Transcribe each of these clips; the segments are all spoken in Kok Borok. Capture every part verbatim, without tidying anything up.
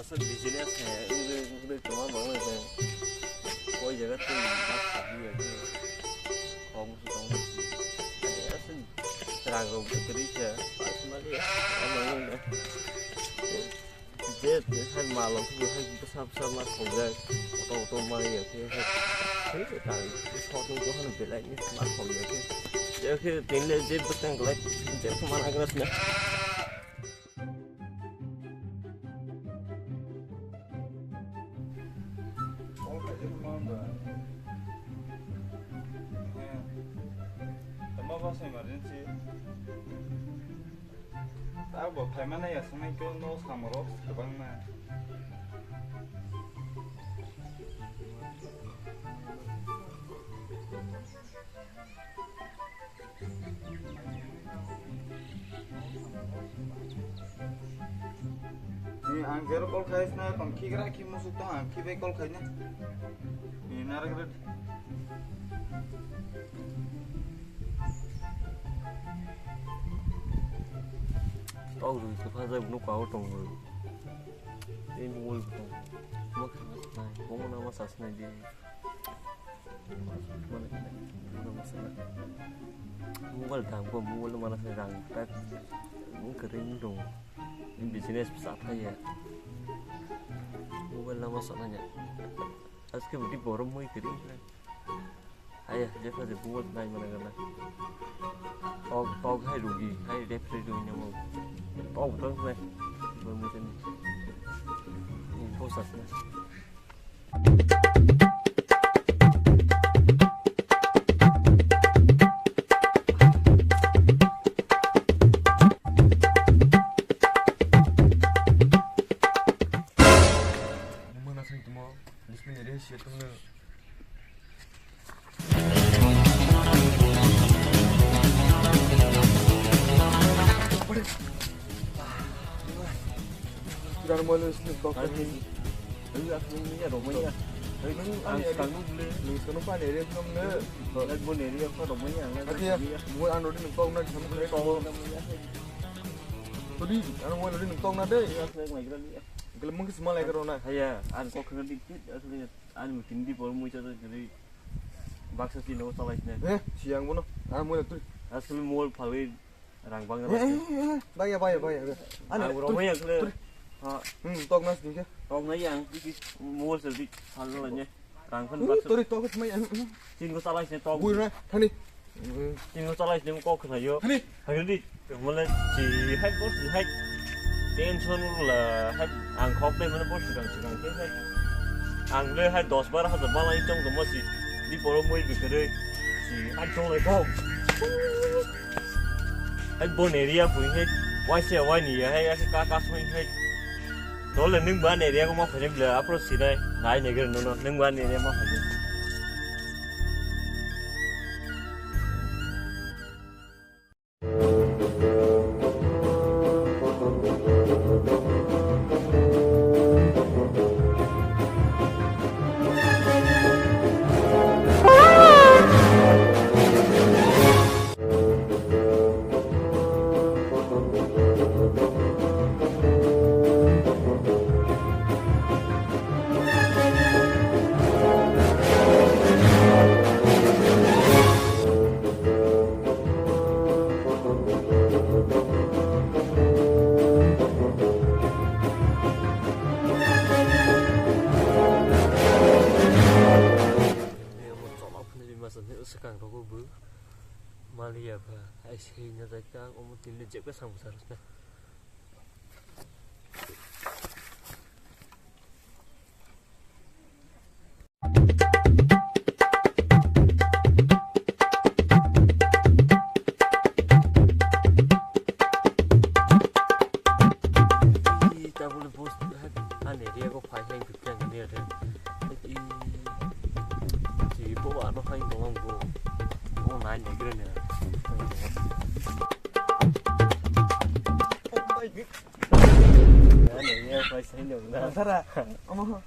Asal business hai, wngwi, wngwi tongma manwi tong. Koi jaga tei bak sabi ya khe. Kok musu tong musu. Asal rang rok kwrwi khe, pas mali ya, manwi na. Je, je hai malo khe hai bwsa bwsa ma khongjak. Oto oto manwi ya khe, hai. Hai, rang, sok ni ko hano belai ni ma khongjak khe. Je khe, tinle je bwtang glai, je khe mana gra sna. Call khaijak ma hwnba? Tama bus emergency. Abo phaimani aswk nai khe no samoro kwbangma. Ni ang zero call khai sna tong khigra khi musuk tong ang khibai call khai na. Ni narak red. Tok rwi se phajak nuk kau tong rwi. Tei mobile bo tong. Mo khe nai, bo mo nama sas nai di. Mobile dam ko, mobile mana se rang tak wng kwrwi wng tong. Business bwsa thai ya. Mobile nama sana ya. Aske budi borom mui kwrwi. Aya, jepha je mobile nai mana gana. Tok, tok hai rugi, hai referee rugi namo. Tok, tok nai. Borom mui tani. Info sas nai. Mana sing temo, display ni rehsia tongno. Sudah mulai sini kau. Hei, aku ni ya, Romania. Hei, nang ang ani sekarang ni boleh. Nang sekarang apa ni, dia belum ni. Lihat boleh ni, apa Romania? Nanti ya, buat anu ni kau nak sama saya kau. Tadi, anu mulai ni kau nak deh. Ya, saya mai kira ni. Kalau mungkin semua lagi corona. Hei ya, ang kau kena dikit, asli. Ani mutin di bol mui chajak gari. Baksa si no chalai sine. Eh, siang bono. Ah, mui tu. Asli mol phalwi rang bang. Eh, eh, eh, baya, baya, baya, baya. Ani, ah, tu, romai yang kle. Tu. Ha. Hmm, tok nas dingke. Tok nai yang, di mol sel di phalwi ne. Rang phan baksa. Tori tok mai. Tin go chalai sine tok. Bui na, thani. Tini chalai sini kok khna yo. Hani? Hani di. Mole si hai bos hai. Tension la hai ang khok dai mane bos sikang sikang ke hai. Ang le hai dos bar hajar balai chong tongmo si. Di poro mui bikre si hai chong lai kok. Hai bon area pui hai. Wai se wai ni hai ka ka soi hai. Dole ning ban area ko ma phai le apro si dai. Nai ne gre no no ning ban area ma phai. Swkang rogo bo maliya pha, ai se hwnwi jak omo tini jekbe samung sa rwkha. Ih, tabuk le bus, ani area ko phai hai khe kya ni ate. Ih, si bo ano hai no ang bo. Bo nai ne gre ne. Ani area phai sai no na. Sara, omo.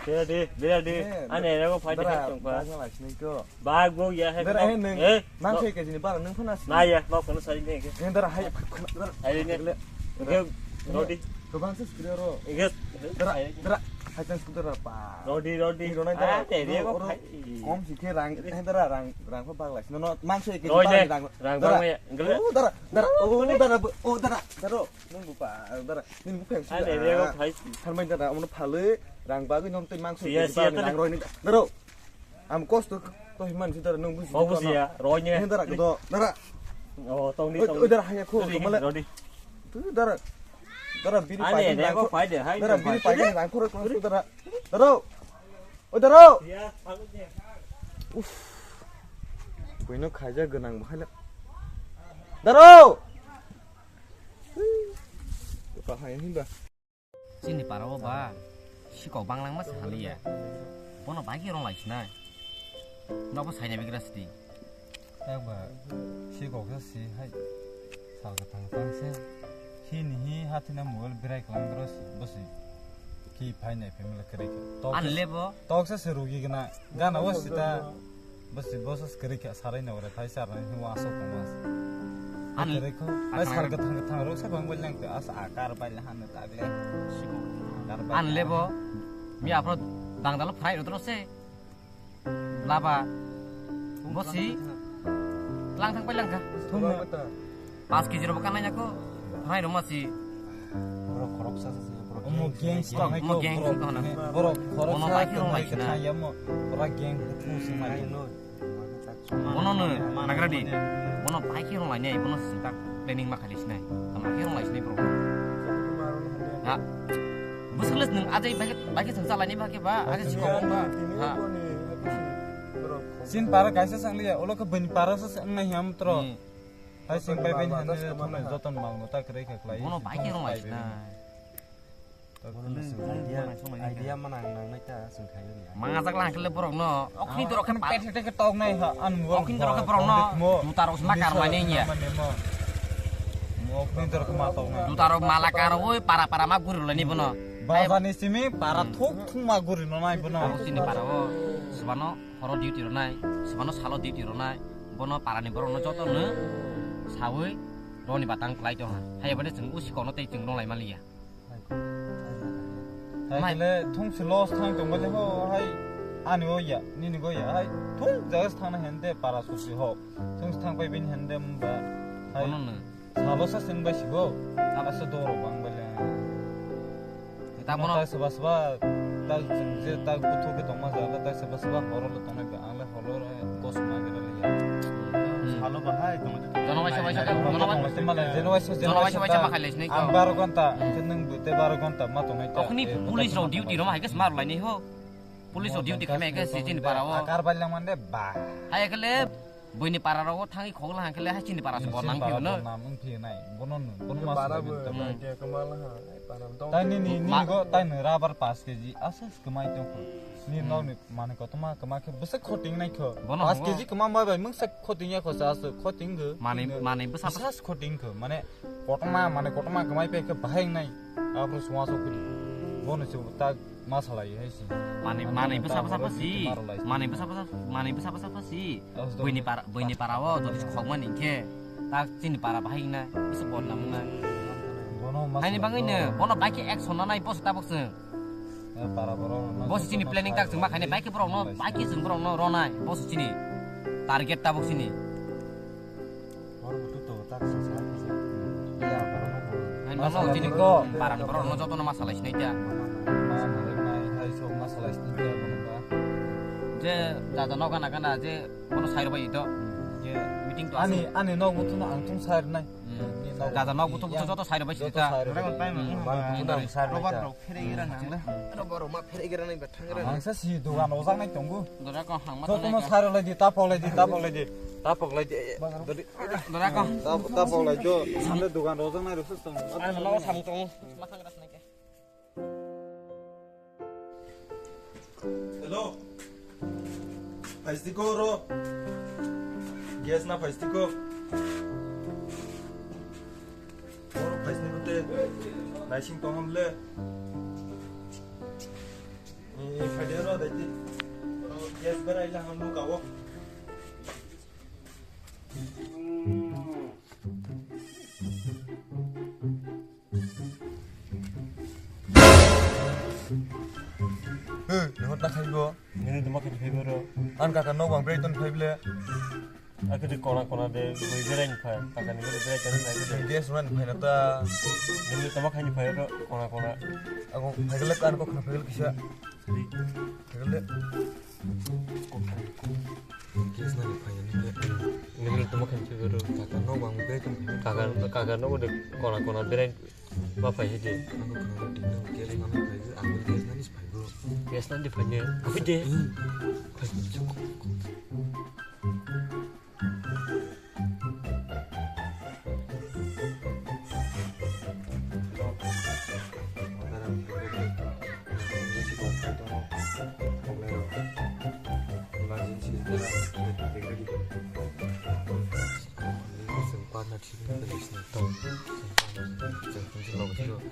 Bera de, bera de. Eh, ani area ko phai de dara, tong pa. Dara sini ko. Bag bo ya hai. Dara, eh, neng. Eh, nang no. Sai ke sini bara nang phana sini. Na ya, no kono sai ne ke. Neng dara hai, dara. Hai ne. Le. Ke, rodi. Dobang se sukri ro. Yes. Dara, dara. Hai tang sukri dara pa. Rodi, rodi. Ro nai dara. Ah, te dia ko phai. Kom si ke rang, eh, dara rang, rang ko bagla. No, no, mang se ke Roi bagla de, rang. Rang dara. Bang ya. Gele. Oh, dara, dara. Oh, dara, oh, dara, dara. Nung bu pa, dara. Nin bu peng Ah, sukri. Te dia ko phai. Tharmai dara, ono phale rang bagwi nom te mang se Sia, ke sia, bagwi te rang roi ni. Dara. Am kosto to himan si dara nung busi. Oh, busi ya, roi ni. Ni dara ko dara. Oh, tong ni, oi, tong oi, ni. Dara haya ko, rodi, kamala. Rodi. Tu dara. Dara biri pai de, ko pai de, hai. Dara biri pai de, nang ko ko dara. Dara. Oi, dara. Ya, phalu de. Uf. Buino khaija gwnang bahai la. Dara. Ka hai hinda. Chini para o ba, sikok banglangma se haliya. Bono bai khe rong lai sinai. Nobo saina bigra sidi. Yak ba, sikok sa si hai. Sal ka tang tang se. Hi ni hi hathina mobile birai klang dro si, bosi. Ki phai nai family kare khe. Tok An se, lebo. Tok se se rugi gna. Gana o sita. Bwswi bosa kwrwi kha sarai no re thai sar nai hwnwi aswk tongma. An kwrwi kho. An Ai sar kwrwi. Kwthang kwthang rok sa bang bai lang asa akar bai la han tak le. Akar bai An la lebo. Han. Mi aphro dang dalo phrai rotro se. Laba. Bosi. Lang thang bai lang kha. Thung. Pas kg rok kanai nako. Hai roma si. Borok khoroksa sa se, borok Omo gang gang se se. Tongnai Omo ko gang borok. Se tongnai. Borok khoroksa Ono bai khe rong lai tongnai sina. Khe thang yamo. Borok gang khe thung sing mani. Bono no nagra di. Bono bai khe rong lai nai, bono sing tak planning ma khali sinai. Tama khe rong lai sinai borok. Ha. Bwswk le nwng ajai bai khe, bai khe chwng cha lai ni ba khe ba, ajai si kok ba. Ha. Sin para kaisa sang liya, ulo khe bini para sa se wngnai hiam tro. Hmm. Hai sing pai bai ni hande thumnai joton mal mata kwrwi kha khlai. Bono bai khe rong lai sina. Idea, idea manang nang nai ta sing khai ni. Manga jak lang khle borok no. Okni dorok khe pet pet khe tok nai ha an mo. Okni dorok khe borok no. Juta rok ma kar mai ni ya. Okni dorok ma tok nai. Juta rok mala kar oi para para ma guri lai ni bono. Bazar ni simi para thuk thuk ma guri no nai bono. Abo chini para o. Subano. Horo duty rwnai, swbano salo duty rwnai, bono parani borokno jotono sawi roni batang kwlai tongha. Hai bade chwng usi kono tei chwng rwnglai maliya. Hai Mai. Kele thung si loss thang tong bale ho hai ani o ya, nini go ya, hai thung jaga thang na hende para susi ho. Thung thang pai bin hende mba hai. Bono no. Salo sa seng bai sigo. Abo se doro bang bale. Ta bono. Ta seba seba ta je ta buthu ke tongma ja ta seba seba horo le tongnai ba ang le horo le kos ma gere le ya. Hmm. Salo bahai tong. Jono bai seba seba, jono bai. Jono bai seba seba khai le sinai ko. Ang baro gonta, hmm, ke nang bute baro gonta ma tongnai ta. Okni police rok duty roma hai ke smar lai ni ho. Police rok duty khamai ke si chini para o. Akar bai lang mande ba. Hai ke le. Buini para rogo thangwi khogol hangkhe le hai chini para se bornang phiyo no. Bornam wng phiyo nai. Bono no, bono ma para salai bo bin tamo. Idea kwma la ha, ai para dong. Tai nini, nini go, tai no rubber pass K G aswk kwmai tong kho. Ni nok ni mane kotorma kwma khe bwswk khoting nai kho. Bono pass K G kwma ma bai mungsa khoting ya kho sa aswk khoting go. Mane, mane bwsa bwsa khoting kho. Mane kotorma, mane kotorma kwmai pe khe bahai nai. Abro suma so kudi. Bono se tak Ma salai hai si. Mani, mani bwsa bwsa pasi. Mani bwsa bwsa, mani bwsa bwsa pasi. Buini para, buini para o jodi khokmani khe tak chini para bahai na bwsa bodnam na. Haini bangwi no bono bai khe action na nai boss tabok se. Boss chini planning tak chwng ma khaine bai khe borok no, bai khe chwng borok no ronai boss chini target tabok chini. Borok butuh to tak sa sa kisa. Iya, borok no bo. Hai, ma mama salai chini ko. Paran borok no joto no ma salai sinai ta. Ma salai nai, hai sok ma salai sinai ta, borok ba. Je, jada no gana gana, je, kono sai rw bai to. Je, meeting to ani, ani nok butuh no ang thum sai rw nai. Hmm. Jada nok butuh butuh joto sai rw bai sinai ta. Joto sai rw bai. Hmm. Bal butuh no ang sai rw nai ta. Rubber rok phere gira nang le. Rubber rok ma phere gira nai ba thang gira nai. Ang sa si dogan ojak nai tongo. Dora ko hang ma. Joto no sai rw lai di, tapok lai di, tapok lai di. Tapok lai di. Dori. Dora ko. Tap, tapok lai jo. Sande dogan rojak nai rw sus tong. Ano no samung tong. Hello. Phaistiko ro. Gas na phaistiko. Oro phaisni bute. Naising tongam le. Ni phaide ro daiti. Gas berai la ham lu kawo. Nihor ta khaibo. Nini duma khe phaibo ro. An kaka nok bang brai ton phaible. Akhe de kona kona de bui berai ni phai. Kaka ni bui berai ton phai de. Gas man phai na ta. Nini duma khai ni phai ro kona kona. Ako phai gele kan ko khna phai gele kisa. Phai gele. Gas nani phai nani. Nini duma khai ni phai ro. Kaka nok bang brai ton phai. Kaka, kaka nok de kona kona berai. Ba phai hidi. Ano khwlai tini gas nani phai, ang gas nani phai bro. Gas nani phai ne. Abi de. Hmm. Phai. Emergency. Chwng parna thik wngkha, chwng tong. Chwng tong, chwng tong.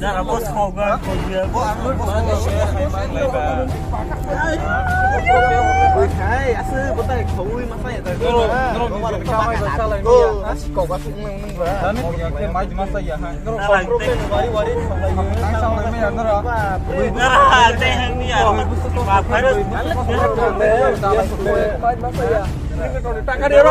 Jara boss kau ga, kau ga. Hai, asal botai kau masa ya. Kau ga sung nung nung ba. Kami punya ke mai masa ya. Wari wari. Taka dia.